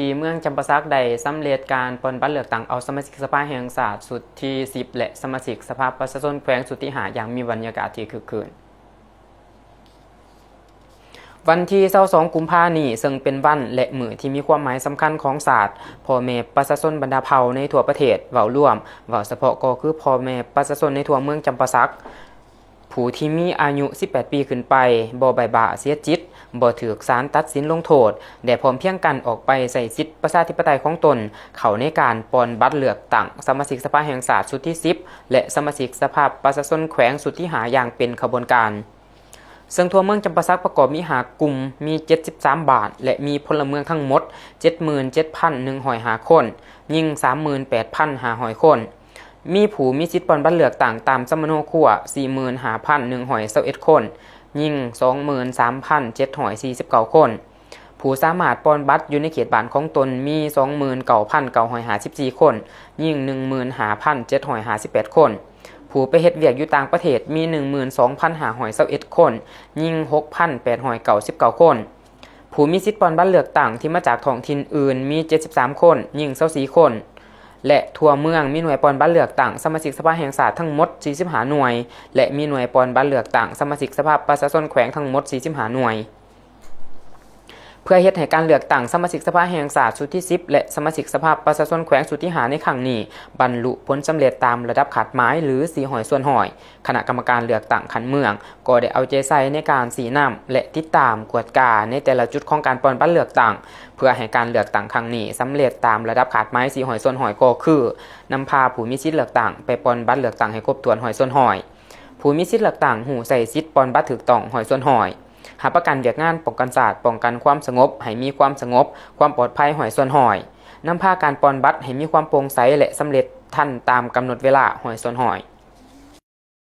ທີ່ເມືອງຈຳປາສັກໄດ້ສຳເລັດການປ່ອນບັດເລືອກຕັ້ງເອົາສະມາຊິກສະພາແຫ່ງຊາດຊຸດທີສິບ ແລະ ສະມາຊິກສະພາປະຊາຊົນແຂວງຊຸດທີຫ້າ ຢ່າງມີບັນຍາກາດທີ່ຄຶກຄື້ນ. ວັນທີຊາວສອງ ກຸມພານີ້ ເຊິ່ງເປັນວັນ ແລະ ມື້ທີ່ມີຄວາມໝາຍສຳຄັນຂອງຊາດ, ພໍ່ແມ່ປະຊາຊົນບັນດາເຜົ່າໃນທົ່ວປະເທດເວົ້າລວມ, ເວົ້າສະເພາະກໍຄືພໍ່ແມ່ປະຊາຊົນໃນທົ່ວເມືອງຈຳປາສັກ ຜູ້ທີ່ມີອາຍຸສິບແປດປີຂຶ້ນໄປ, ບໍ່ບາຍບາເສຍຈິດ, ບໍ່ຖືກສານຕັດສິນລົງໂທດ ແລະ ພ້ອມພຽງກັນອອກໄປໃຊ້ສິດປະຊາທິປະໄຕຂອງຕົນ ເຂົ້າໃນການປ່ອນບັດເລືອກຕັ້ງສະມາຊິກສະພາແຫ່ງຊາດຊຸດທີສິບ ແລະ ສະມາຊິກສະພາປະຊາຊົນແຂວງຊຸດທີຫ້າ ຢ່າງເປັນຂະບວນການ. ເຊິ່ງທົ່ວເມືອງຈຳປາສັກປະກອບມີຫ້າກຸ່ມ, ມີເຈັດສິບສາມບ້ານ ແລະ ມີພົນລະເມືອງທັງໝົດເຈັດໝື່ນເຈັດພັນໜຶ່ງຮ້ອຍຫ້າຄົນ, ຍິງສາມໝື່ນແປດພັນຫ້າຮ້ອຍຄົນ. ມີຜູ້ມີສິດປ່ອນບັດເລືອກຕັ້ງຕາມສຳມະໂນຄົວສີ່ໝື່ນຫ້າພັນໜຶ່ງຮ້ອຍຊາວເອັດຄົນ, ຍິງສອງໝື່ນສາມພັນເຈັດຮ້ອຍສີ່ສິບເກົ້າຄົນ. ຜູ້ສາມາດປ່ອນບັດຢູ່ໃນເຂດບ້ານຂອງຕົນມີສອງໝື່ນເກົ້າພັນເກົ້າຮ້ອຍຫ້າສິບສີ່ຄົນ, ຍິງໜຶ່ງໝື່ນຫ້າພັນເຈັດຮ້ອຍຫ້າສິບແປດຄົນ. ຜູ້ໄປເຮັດວຽກຢູ່ຕ່າງປະເທດມີໜຶ່ງໝື່ນສອງພັນຫ້າຮ້ອຍຊາວເອັດຄົນ, ຍິງຫົກພັນແປດຮ້ອຍເກົ້າສິບເກົ້າຄົນ. ຜູ້ມີສິດປ່ອນບັດເລືອກຕັ້ງທີ່ມາຈາກທ້ອງຖິ່ນອື່ນມີເຈັດສິບສາມຄົນ, ຍິງຊາວສີ່ຄົນ ແລະ ທົ່ວເມືອງມີໜ່ວຍປ່ອນບັດເລືອກຕັ້ງສະມາຊິກສະພາແຫ່ງຊາດທັງໝົດສີ່ສິບຫ້າໜ່ວຍ ແລະ ມີໜ່ວຍປ່ອນບັດເລືອກຕັ້ງສະມາຊິກສະພາປະຊາຊົນແຂວງທັງໝົດສີ່ສິບຫ້າໜ່ວຍ. ເພື່ອເຮັດໃຫ້ການເລືອກຕັ້ງສະມາຊິກສະພາແຫ່ງຊາດຊຸດທີສິບ ແລະ ສະມາຊິກສະພາປະຊາຊົນແຂວງຊຸດທີຫ້າໃນຄັ້ງນີ້ ບັນລຸຜົນສຳເລັດຕາມລະດັບຄາດໝາຍ ຫຼື ສີ່ຮ້ອຍສ່ວນຮ້ອຍ, ຄະນະກຳມະການເລືອກຕັ້ງຂັ້ນເມືອງ ກໍໄດ້ເອົາໃຈໃສ່ໃນການຊີ້ນຳ ແລະ ຕິດຕາມກວດກາໃນແຕ່ລະຈຸດຂອງການປ່ອນບັດເລືອກຕັ້ງ ເພື່ອໃຫ້ການເລືອກຕັ້ງຄັ້ງນີ້ສຳເລັດຕາມລະດັບຄາດໝາຍສີ່ຮ້ອຍສ່ວນຮ້ອຍ ກໍຄື ນຳພາຜູ້ມີສິດເລືອກຕັ້ງໄປປ່ອນບັດເລືອກຕັ້ງໃຫ້ຄົບຖ້ວນຮ້ອຍສ່ວນຮ້ອຍ, ຜູ້ມີສິດເລືອກຕັ້ງຮູ້ໃຊ້ສິດປ່ອນບັດຖືກຕ້ອງຮ້ອຍສ່ວນຮ້ອຍ, ຮັບປະກັນວຽກງານປ້ອງກັນຊາດ, ປ້ອງກັນຄວາມສະຫງົບ ໃຫ້ມີຄວາມສະຫງົບ, ຄວາມປອດໄພຮ້ອຍສ່ວນຮ້ອຍ, ນຳພາການປ່ອນບັດໃຫ້ມີຄວາມໂປ່ງໃສ ແລະ ສຳເລັດທັນຕາມກຳນົດເວລາຮ້ອຍສ່ວນຮ້ອຍ.